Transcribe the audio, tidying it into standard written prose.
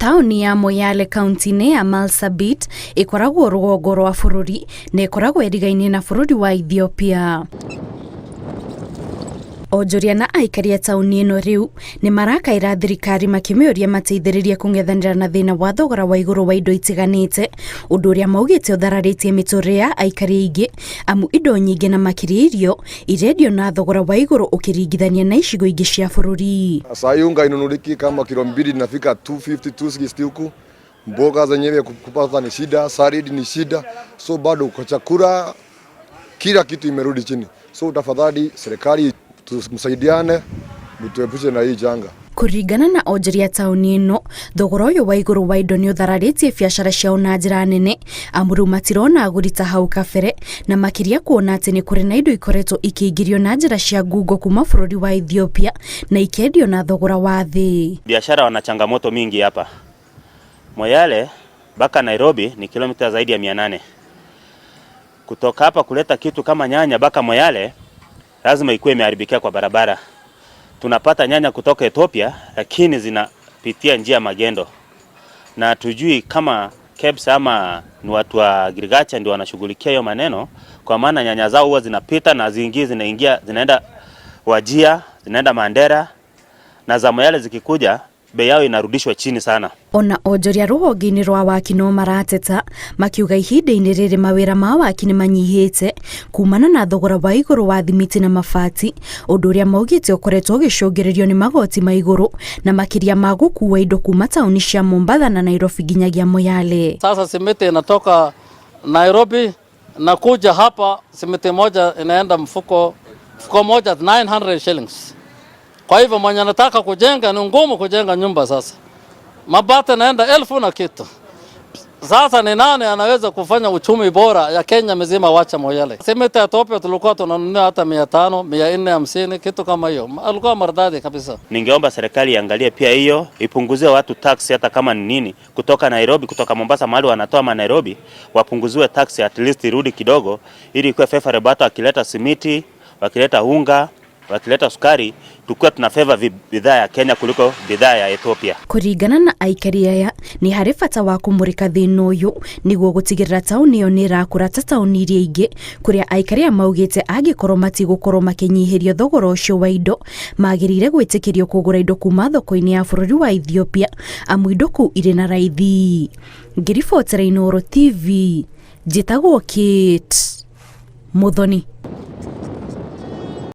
Taũni ya Moyale kaunti-inĩ ya Marsabit ĩkoragwo rũgongo rwa bũrũri na ĩkoragwo ĩrigainie na bũrũri wa Ethiopia. Onjoria na aikari a taũni ĩno rĩu nĩ marakaĩra thirikari makĩmĩũria mateithĩrĩrie kũng'ethanĩra na thĩna wa thogora wa igũrũ wa indo itiganĩte, ũndũ ũrĩa maugĩte ũthararĩtie mĩtũrĩre ya aikari aingĩ amu indo nyingĩ na makĩria irio irendio na thogora wa igũrũ ũkĩringithania na icigo ingĩ cia bũrũri. Saa hii unga inunuliki kama kilo mbili inafika 250 260 huku, mboga zenyewe kupata ni shida, salad ni shida, so bado kwa chakula kila kitu imerudi chini. So tafadhali serikali tumsaidiane, mtuepushe na hii janga. Kũringana na onjoria taũni ĩno, thogora ũyũ wa igũrũ wa indo nĩ ũthararĩtie biacara ciao na njĩra nene, amu rĩu matirona agũri ta hau kabere, na makĩria kuona atĩ nĩ kũrĩ na indo ikoretwo ikĩingĩrio na njĩra cia ngungo kuma bũrũri wa Ethiopia na ikendio na thogora wa thĩ. Biashara wana changamoto mingi hapa. Moyale mpaka Nairobi ni kilomita zaidi ya 800. Kutoka hapa kuleta kitu kama nyanya mpaka Moyale lazima ikuwe imeharibikia kwa barabara. Tunapata nyanya kutoka Ethiopia lakini zinapitia njia magendo, na tujui kama KEBS ama ni watu wa agriculture ndio wanashughulikia hiyo maneno, kwa maana nyanya zao huwa zinapita na zingine zinaingia zinaenda Wajir, zinaenda Mandera, na za Moyale zikikuja bei yao inarudishwa chini sana. Ona onjoria rũhonge-inĩ rwa waki no marateta makiuga ihinda-inĩ rĩrĩ mawĩra ma waki nĩ manyihĩte kumana na thogora wa igũrũ wa thimiti na mabati, ũndũ ũrĩa maugĩte ũkoretwo ũgĩcũngĩrĩrio nĩ magoti ma igũrũ na makĩria ma gũkua indo kuma taũni cia Mombatha na Nairobi nginyagia Moyale. Sasa simiti inatoka Nairobi na kuja hapa, simiti moja inaenda mfuko moja 900 shillings. Kwa hivyo mwenye anataka kujenga ni ngumu kujenga nyumba sasa. Mabati naenda elfu na kitu. Sasa ni nani anaweza kufanya uchumi bora ya Kenya mzima? Wacha Moyale. Simiti ya Ethiopia tulikuwa tunanunua hata 500, 450, kitu kama hiyo. Alikuwa maridadi kabisa. Ningeomba serikali iangalie pia hiyo, ipunguzie watu tax hata kama ni nini, kutoka Nairobi, kutoka Mombasa mahali wanatoa ma Nairobi, wapunguziwe tax at least irudi kidogo, ili ikuwe favorable, hata wakileta simiti, wakileta unga, wakileta sukari, tukuwe tuna favor bidhaa ya Kenya kuliko bidhaa ya Ethiopia. Kũringana na aikari aya, nĩ harĩ bata wa kũmũrĩka thĩna ũyũ nĩguo gũtigĩrĩra taũni ĩyo nĩ ĩrakũra ta taũni iria ingĩ, kũrĩa aikari aya maugĩte angĩkorwo matigũkorwo makĩnyihĩrio thogora ũcio wa indo, magĩrĩire gwĩtĩkĩrio kũgũra indo kuma thoko-inĩ ya bũrũri wa Ethiopia amu indo kũu irĩ na raithi. Ngĩribotera Inooro TV, njĩtagwo Kate Muthoni.